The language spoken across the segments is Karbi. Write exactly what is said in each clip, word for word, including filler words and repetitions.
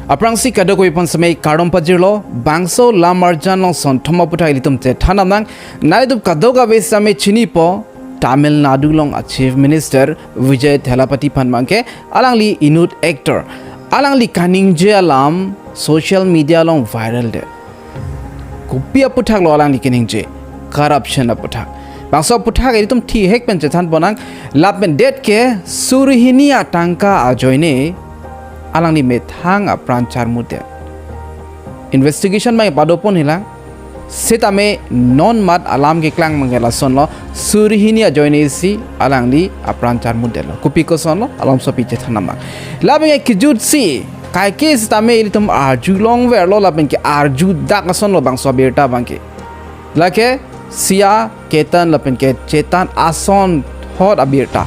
Aphrangsi kadokave aphan seme kardom pajirlo, bangso lam arjan along son thom aphuthak ilitum chethan damnang. Nanglitum kadokave seme chinipo, Tamil Nadu along a Chief Minister Vijay Thalapathy aphan abangke, alangli inut actor. Alangli kaningje alam social media along viral det. Kopi aphuthak lo alangli kaningje? Corruption aphuthak. Bangso aphuthak ilitum thihek pen chethan ponnang, lapen det ke suri hini atangka ajoine alangli methang apran charmut det. Investigation abang pado pon hilang. Setame non amat alam keklang abangke lasonlo, suri hini ajoine si alangli apran charmut detlo. Kopi kosonlo, alomso pi chethan damnang. Lapen ke kejut si, kaike setame ilitum arjulong verlo lapen ke arju dak asonlo bangso abirta abangke. Lake Sia, Ketan lapen ke Chetan ason thot abirta.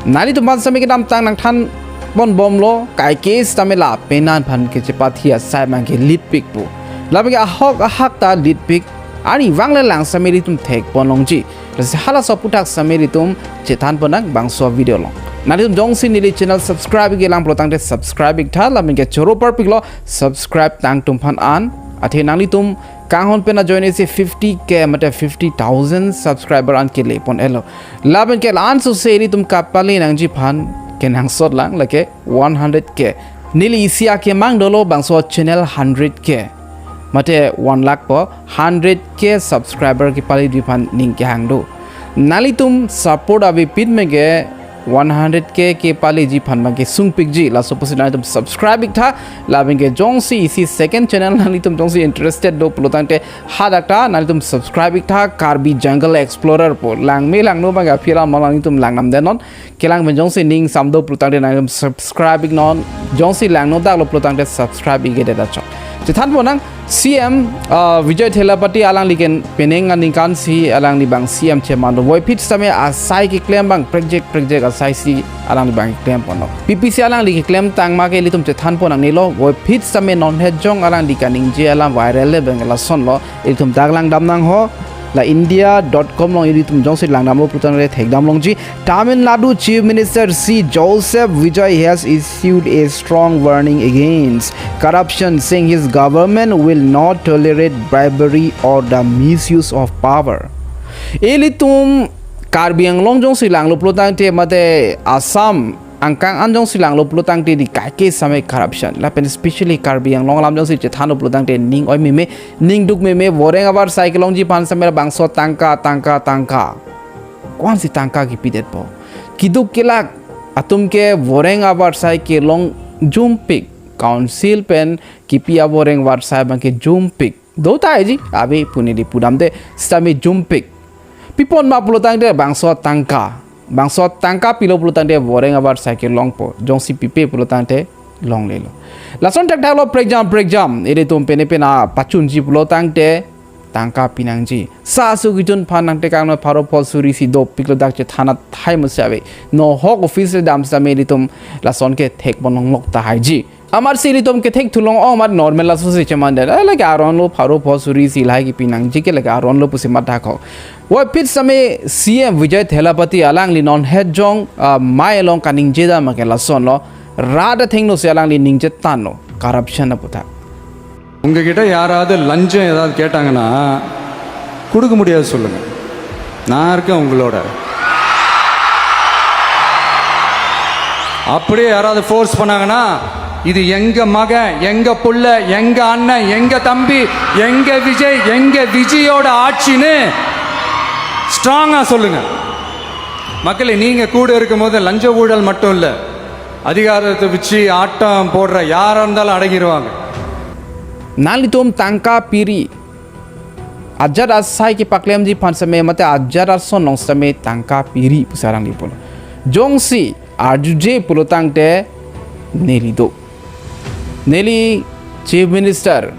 Nanglitum aphan seme kedamtang nangthan pon bomlo, kaike setame lapen an aphan kechepathi asai abangke litpik pu. Lapen ke ahok ahak ta litpik, arnivang le lang seme ilitum thek pon longji. Lasi halaso aphuthak seme ilitum chethan ponnang bangso video along. Nanglitum jongsi neli channel subscribe-ik kelang pulo tangte subscribe-ik tha, lapen ke choro parpiklo subscribe tangtum aphan an. Athe nanglitum kanghon pen ajoine si fifty K mate fifty thousand subscriber an kele pon-etlo. Lapen ke la-an sose ilitum kapale nangji aphan kenangsot lang, lake one hundred K. Neli isi akemang dolo bangso channel hundred K mate one lakh po, hundred K subscriber kepaleji aphan ning kehang do. Nanglitum support avepin abangke one hundred K kepaleji aphan abangke sungpikji, laso pusi nanglitum subscribe-ik tha. Lapen ke jongsi isi second channel nanglitum jongsi interested do pulo tangte hadak ta nanglitum subscribe-ik tha, Karbi Jungle Explorer pu. Langme langno abangke aphi alam nanglitum lang nam det non. Kelang pen jongsi ning sam do pulo tangte nanglitum subscribe-ik non. Jongsi langno daklo pulo tangte subscribe-ik-edet achok. Chethan ponnang, C M, ah, Vijay Thalapathy alangli ke penang aningkan si alangli abang C M chemando. Voiphit setame asai keklem abang prekjek prekjek asai si alangli abang keklem ponlo. P P C alangli keklem tang ma ke ilitum chethan ponnang nilo. Voiphit setame non het jong alangli kaningje alam viral le abang lasonlo. Ilitum dak lang damnang ho. La India dot com along ilitum jongsi lang damlo pulo tangte thek dam longji. Tamil Nadu Chief Minister C Joseph Vijay has issued a strong warning against corruption, saying his government will not tolerate bribery or the misuse of power. Ilitum Karbi Anglong jongsi langlo pulo tangte mate Assam angkang an jongsi langlo pulo tangte di kaike setame corruption. Lapen especially Karbi Anglong alam jongsi chethanlo pulo tangte ning oi meme, ning duk meme, voreng avarsai kelongji aphan setame bangso tangka, tangka, tangka. Ko-ansi tangka kepidetpo? Keduk kelak atum ke voreng avarsai kelong jumpik, council pen kepi avoreng avarsai abangke jumpik. Do tahai ji, ave pu neli pudamde, setame jumpik. Pi apot ma pulo tangte bangso tangka, bangso tangka pilo pulo tangte voreng avarsai kelongpo, jongsi pipe pulo tangte longlelo. Lason thakthak lo prekjam prekjam, ilitum pene pena pachunji pulo tangte tangka pinangji. Sa su kejun aphan nangtekangno pharo pho suri isi dopiklo, dak chethan athai musi ave. No hok office le dam setame ilitum lason ke thek pon longlok tahai ji. Amatsi ilitum kethek thulong ong amat normal laso si cheman det. Eh, lake aron lo pharo pho suri isi lahai kepinangji ke lake aron lo pusi mathak ho. Voiphit setame C M Vijay Thalapathy alangli non het jong, ah, mai along kaningje dam ke lasonlo. Rat athengno si alangli ningje tanglo. Corruption aphuthak. உங்ககிட்ட யாராவது லஞ்சம் ஏதாவது கேட்டாங்கன்னா, கொடுக்க முடியாது சொல்லுங்க. நான் இருக்கேன் உங்களோட. அப்படியே யாராவது ஃபோர்ஸ் பண்ணாங்கன்னா, இது எங்க மகன், எங்க புள்ள, எங்க அண்ணன், எங்க தம்பி, எங்க விஜய், எங்க விஜயோட ஆட்சின்னு ஸ்ட்ராங்கா சொல்லுங்க. மக்களே, நீங்க கூட இருக்கும்போது லஞ்ச, ஊழல் மட்டும் இல்ல, அதிகாரத்தை வச்சு ஆட்டம் போடுற யாரா இருந்தாலும் அடங்கிடுவாங்க. Nanglitum tangka piri. Ajat asai kepaklemji aphan setame mate ajat ason along setame tangka piri pusi alangli pulo. Jongsi arjuje pulo tangte neli do. Neli Chief Minister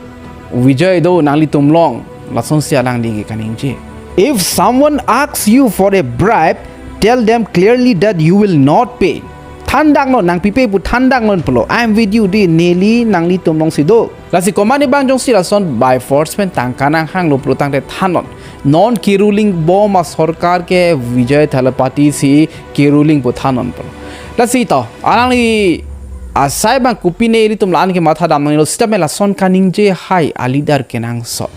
Vijay do nanglitum along, lasonsi alangli ke kaningje. If someone asks you for a bribe, tell them clearly that you will not pay. Than daknon, nangpipe pu than daknon pulo. I am with you, di neli nanglitum alongsi do. Lasi komatne abang jongsi lason by force pen tangka nanghanglo pulo tangte thannon. Non ke-ruling bom asorkar ke Vijay Thalapathy si ke-ruling pu thannon pulo. Lasi to, alangli Asai abang kopine ilitum la-an kematha dam nangnelo, sitame lason kaningje hai a-leader kenangsot.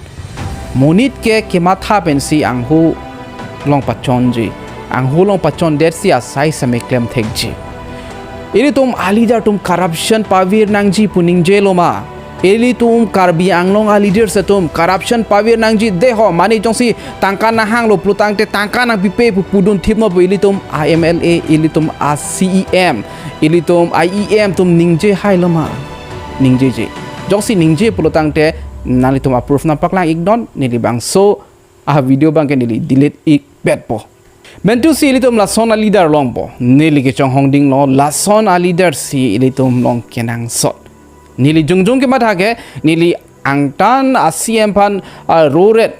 Monit ke kematha pensi angho along pachonji. Angho along pachondetsi asai sitame klemthekji. Ilitum a-leader atum corruption pavir nangji pu ningjelo ma? Ilitum Karbi Anglong a-leaders atum corruption pavir nangji, deho mane jongsi tangka nanghanglo pulotangte tangka nangpipe pu pudun thipnon pu ilitum a-M L A, ilitum a-C E M, ilitum a-E M atum ningje hailo ma? Ningjeje. Jongsi ningje pulotangte nanglitum a-proof nangpaklang-iknon, neli bangso a-video abangke neli delete-ikpetpo. Mentusi ilitum lason a-leader longpo, neli kechonghongdinglo, lason a-leader si ilitum along kenangsot. Neli jongjong kematha ke, neli angtan a-C E M aphan, ah, roret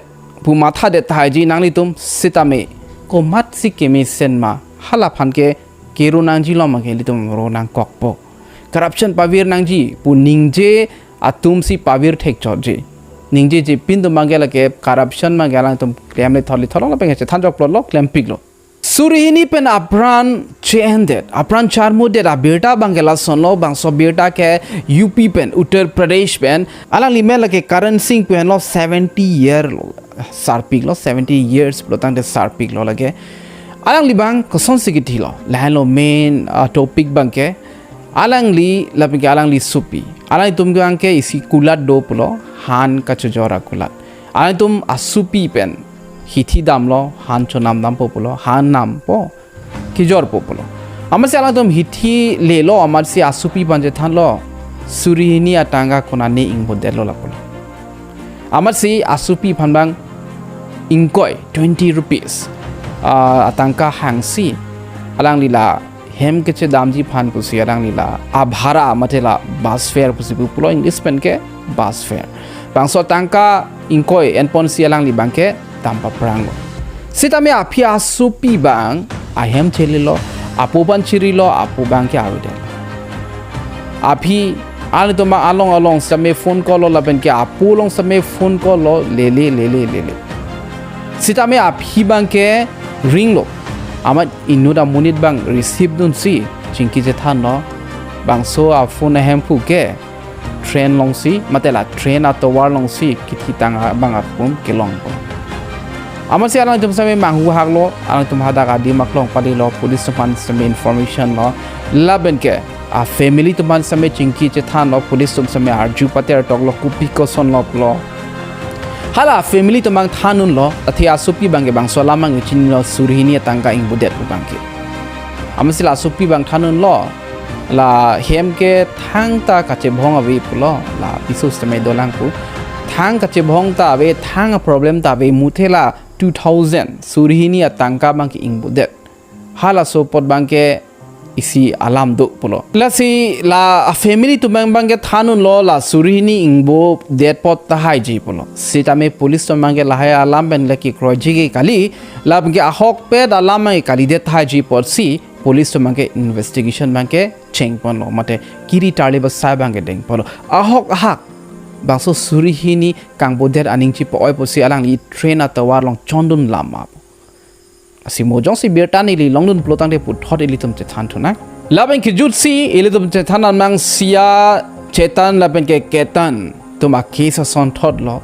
pu mathadet tahai ji nanglitum, sitame komatsi kemesen ma, hala aphan ke kero nangjilo ma ke ilitum ro nangkokpo. Corruption pavir nangji pu ningje atumsi pavir thekchotji. Ningjeje pin atum abangke lake corruption abangke alangtum klemle thotli thotlo lapen kachethan jokplotlo, klempiklo. Suri hini pen apran che-endet, apran charmudet abirta abangke lasonlo, bangso abirta ke U P pen, Uttar Pradesh pen, alangli amen lake Karan Singh pu henlo, seventy year lo, sarpiklo, seventy years pulotangte sarpiklo lake. Alangli abang kosonsi kethilo, lahenlo main, ah, topic abangke. Alangli lapenke alangli asopi, alangtum abangke isi kulat do pulo, han kachojor akulat. Alangtum asopi pen hithi damlo, han chonam dampo pulo, han nampo, kejorpo pulo. Amatsi alangtum hithi lelo, amatsi asopi abang chethanlo, suri hini atangka konane ingbodetlo lapulo. Amatsi asopi aphan abang ingkoi, twenty rupees, ah, atangka hangsi, alangli la hem kechedamji aphan pusi alangli la abhara mate la bus fare pusi pu pulo, English pen ke bus fare. Bangso tangka ingkoi enponsi alangli abangke dam papranglo. Sitame aphi asopi abang ahem chelelo, apo aphan chirilo, apo abangke avedetlo. Aphi alangtum along along sitame phone call lo lapenke apo along sitame phone call lo, lele lele lele. Sitame aphi abangke ringlo. Amat inut amonit abang receive dunsi chingki chethanlo. Bangso a-phone ahemphu ke train alongsi, mate la train atovar alongsi kithitang abang atum kelongpo. Amatsi alangtum sitame manghahaklo, alangtum hadak adim aklong palilo, police atum aphan sitame information lo, lapenke a-family atum aphan sitame chingki chethanlo, police atum sitame arju pater toklo, kopi kosonlo pulo. Hala family atum abang thandunlo, athe asopi abangke bangso alam abang chinilo, suri hini atangka ingbodet pu abangke. Amatsi la asopi abang thandunlo, la hem ke thangta kachebhong ave pulo, la piso sitame dolang pu. Thang kachebhong ta ave, thang problem ta ave, muthe la two thousand, suri hini atangka abangke ingbodet. Halaso apot abangke isi alam do pulo. Lasi la family atum abang abangke thandunlo, la suri hini ingbodet apot tahaiji pulo. Sitame police atum abangke lahai alam pen lake kroiji ke kali, lapenke ahokpet alam abangke kalidet tahaiji apotsi police atum abangke investigation abangke chengponlo, mate kiri tarli ba sai abangke dengponlo. Ahok ahak bangso suri hini kangbodet aning chipo-oi pusi alangli train atovar along chondun lam ap. Lasi mo jongsi birta neli longdun pulotangte puthot ilitum chethan thunang. Lapen kejutsi ilitum chethan nang Sia, Chetan lapenke Ketan atum a-case asonthotlo.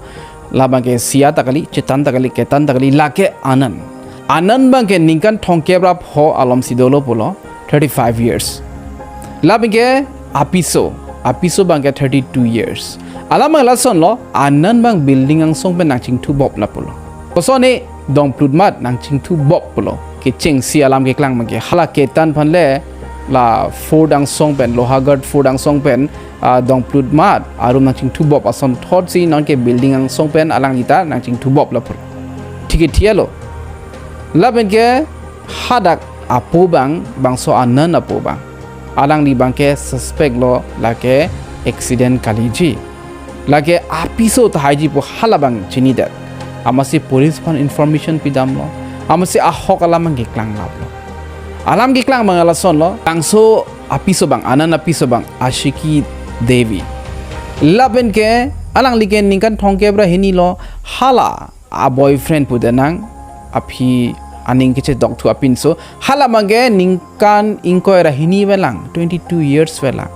La abangke Sia ta kali, Chetan ta kali, Ketan ta kali, lake Anand. Anand abangke ningkan thomkep ra pho alomsi dolo pulo, thirty-five years. Lapenke apiso, apiso abangke thirty-two years. Alam abang lasonlo, Anand abang building angsong pen nangchingthubop lapulo. Kosonne dongplutmat nangchingthubop pulo. Kechengsi alam keklang abangke. Hala Ketan aphan le la fort angsong pen, Lohagarh fort angsong pen, ah, dongplutmat arum nangchingthubop asonthotsi nonke building angsong pen alangli ta nangchingthubop lapulo. Thik ke thialo. Lapenke hadak apo abang, bangso Anand apo abang, alangli abangke suspect lo, lake accident kaliji, lake apiso tahaiji pu hala abang chinidet. Amatsi police aphan information pidamlo. Amatsi ahok alam abang keklang laplo. Alam keklang abang lasonlo, bangso apiso abang, Anand apiso abang, Ashiki Devi. Lapenke alanglike ningkan thomkep ra hini lo, hala a-boyfriend pu denang, aphi aning kechedok thu apinso, hala abangke ningkan ingkoi ra hini avelang, twenty-two years avelang.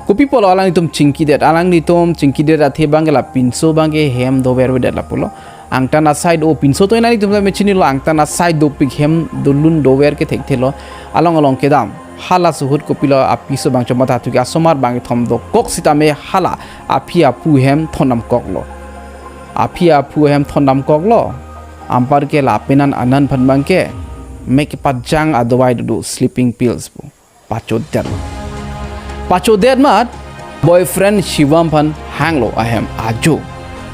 Kopi pulo alanglitum chingkidet, alanglitum chingkidet athe abangke la pinso abangke hem dover vedet lapulo. Angtan asai do pinso to nanglitum ta mechinilo, angtan asai dopik hem dolun dover ke thekthelo. Along along kedam. Hala suhut kopilo apiso abang chomatha thuke, asomar abang kethom dokok sitame hala aphi aphu hem thondamkoklo. Aphi aphu hem thondamkoklo. Anparke la penan anan aphan abangke mek kepajang adawai dodo, sleeping pills pu. Pachodet. Pachodet amat boyfriend Shivam aphan hanglo ahem ajo.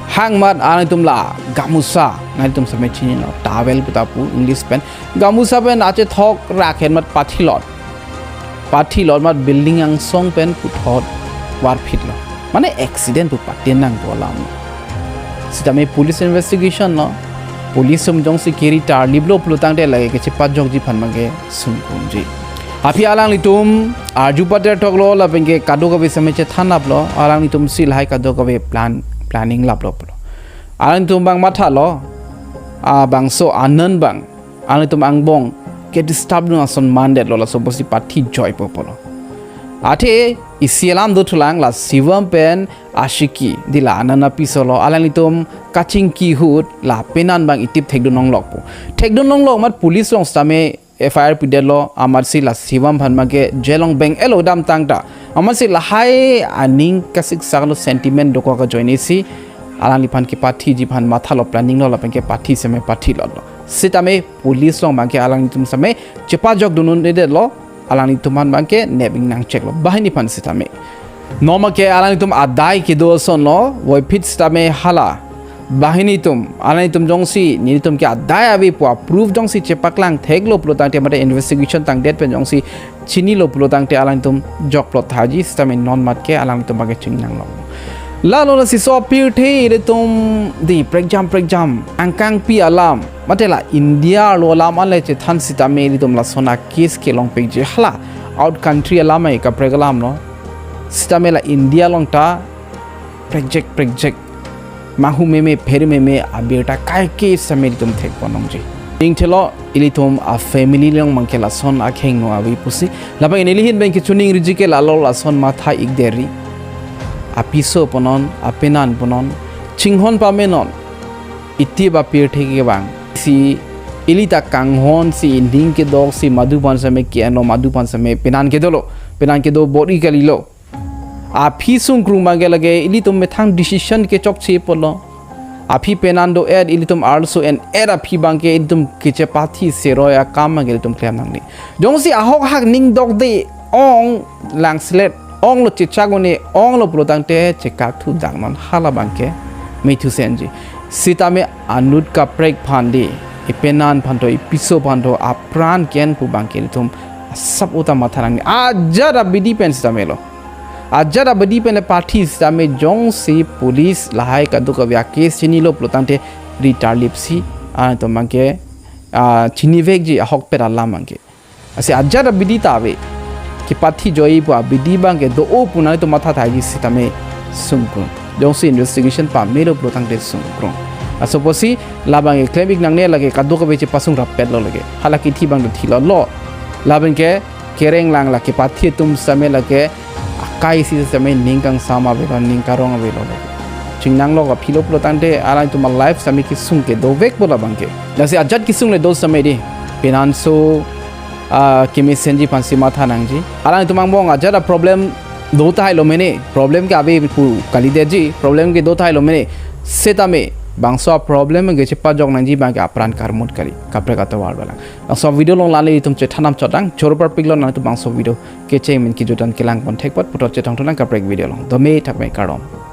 Hang amat alanglitum la gamusa, nanglitum same chinilo, towel puta pu English pen. Gamusa pen achethok rak ahem amat pathilot. Pathilot amat building angsong pen puthot varphitlo. Mane accident pu patin nangpo alam. Sitame police investigation lo. Police atum jongsi kiri tarliplo pulo tangte lake kechepajokji aphan abangke sungkumji. Aphi alanglitum arju pater thoklo, lapenke kadokave same chethan laplo, alanglitum si lahai kadokave plan, planning laplo pulo. Alanglitum abang mathalo, abangso anan abang alanglitum angbong ke disturb dun ason mandetlo, laso apotsi pathi joipo pulo. Athe isi alam dothulang, la Shivam pen Ashiki, dei la anan apiso lo, alanglitum kachingki ahut la penan abang itip thekdun longlokpo. Thekdun longlok amat police along sitame F I R pidetlo, amatsi la Shivam aphan abangke jail along beng-elo damtang ta. Amatsi lahai aning kasiksaklo, sentiment dokok ajoinesi alangliphan kepathiji aphan mathalo, planning lo, lapenke pathi same pathilotlo. Sitame police along abangke alanglitum same chepajokdun un-edetlo, alanglitum aphan abangke nep ingnang cheklo banghini aphan sitame. Nonma ke alanglitum adai kedo asonlo, voiphit sitame hala banghini atum, alanglitum jongsi nelitum ke adai ave pu a-proof jongsi chepaklang theklo pulo tangte, mate investigation tangdet pen jongsi chinilo pulo tangte alanglitum jokplot thaji, sitame non amat ke alanglitum abangke chingnanglo. Lalo lasi so pirthe ilitum dei prekjam prekjam angkangpi alam, mate la India arlo alam ale chethan sitame ilitum lason a-case kelongpikji, hala out country alam ai kaprek alamlo. Sitame la India along ta prekjek prekjek, manghu meme phere meme abirta kaike sitame ilitum thekpon longji. Ning thelo ilitum a-family along abangke lason akhengno ave pusi. Labang neli ahin abangke chuning riji ke lalo lason matha-ik deri. Apiso punon, apenan punon, chinghon pamenon. Itip apirthe kevang si ili ta kanghon si ining kedok si madu aphan same ke-enlo, madu aphan same penan kedolo, penan kedo bor-i kalilo. Aphi sungkrung abangke lake ilitum methang decision kechokche pulo. Aphi penan do-et, ilitum arloso en-et aphi abangke ilitum kechepathi seroi akam abangke ilitum klem nangne. Jongsi ahok hak ning dokde, ong lang selet, onglo chechak un-e, onglo pulo tangte chekakthu daknon, hala abangke methu senji. Sitame anut kaprek aphan dei, ipenan aphan tho, ipiso aphan tho, apran ke-en pu abangke ilitum asap uta matha nangne. Ajat abidi pen sitamelo. Ajat abidi pen le pathi sitame jongsi police lahai kadokave a-case chinilo pulo tangte ri tarlipsi, ah, atum abangke, ah, chinivekji ahokpet alam abangke. Lasi ajat abidi ta ave. Kepathi joi pu abidi abangke do-o pu nanglitum matha thaji sitame sungkrung. Jongsi investigation pamelo pulo tangte sungkrung. Laso apotsi labang keklem-ik nangne, lake kadokave chepasung rappetlo lake. Hala kithi abangke thilotlo. Labang ke kereng lang lake pathi atum sitame lake akai isi sitame ning kangsam avelo, ning karong avelo lake. Chingnanglok aphi lo pulo tangte alanglitum a-life sitame kesung ke dovekpo labang ke. Lasi ajat kesung le do sitame dei, penan so, ah, kemesenji aphansi matha nangji. Alanglitum angbong ajat a-problem do tahai lo mene, problem ke ave pu kalidetji, problem ke do tahai lo mene. Sitame bangso a-problem ke chepajok nangji abangke apran karmut kali, kaprek atovar dolang. Laso video along la nelitum chethan nangchotang, choro parpiklo, nanglitum bangso video kecheng amen kejut an kelang pon thekpot puthot chethang thulang kaprek video along. Dome thakme kardom.